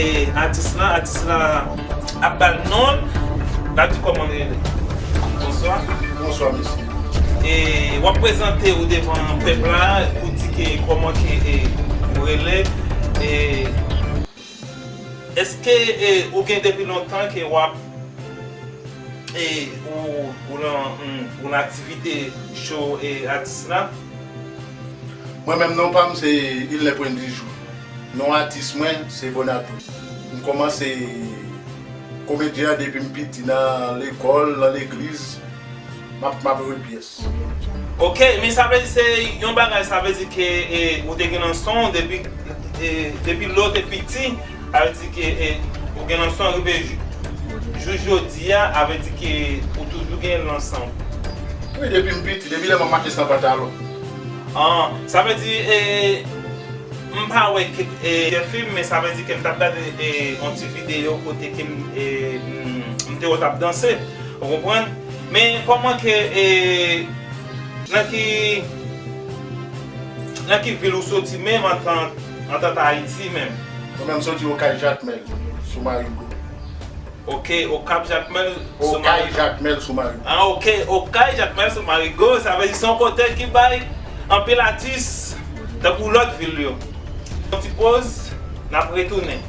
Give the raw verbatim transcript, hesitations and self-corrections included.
E atis la, atis la ap ba l non l, l ap di kòman l rele. Bonswa. Bonswa, mesye. E w ap prezante w devan pèp la pou di ke kòman ke e, ou rele. E èske e, ou gen depi lontan ke w ap e, ou, ou nan, mm, ou nan aktivite show e atis la? Mwen menm, non pa m se Ilnen Pwen Dijou. Non atis mwen se Bonato. M kòmanse komedyen an depi m piti, nan lekòl, nan legliz. M ap, m ap jwe pyès. Ok, men sa vle di se yon bagay, sa vle di ke e, ou te gen nan son depi e, depi lè w te piti, sa vle di ke e, ou gen nan son rive jou, jou jodi a, sa vle di ke ou toujou gen nan son. Wi, depi m piti, depi lè m ap mache san pantalon. An, sa vle di e, m pa wè ke e, Jeffy, men sa vle di ke m t ap gade e, yon ti videyo kote ke m e, m, m te wè w t ap danse. Ou konprann? Men kòman ke e, nan ki, nan ki vil ou soti menm antan, antan Ayiti menm? Mwen menm soti Okay Jakmèl, sou Marigo. Ok, Okay Jakmèl, sou Okay Marigo. Jakmèl, sou Marigo. Ah, ok, Okay Jakmèl, sou Marigo, sa vle di se yon kote ki bay anpil atis, tankou lòt vil yo. Yon ti poz, n ap retounen.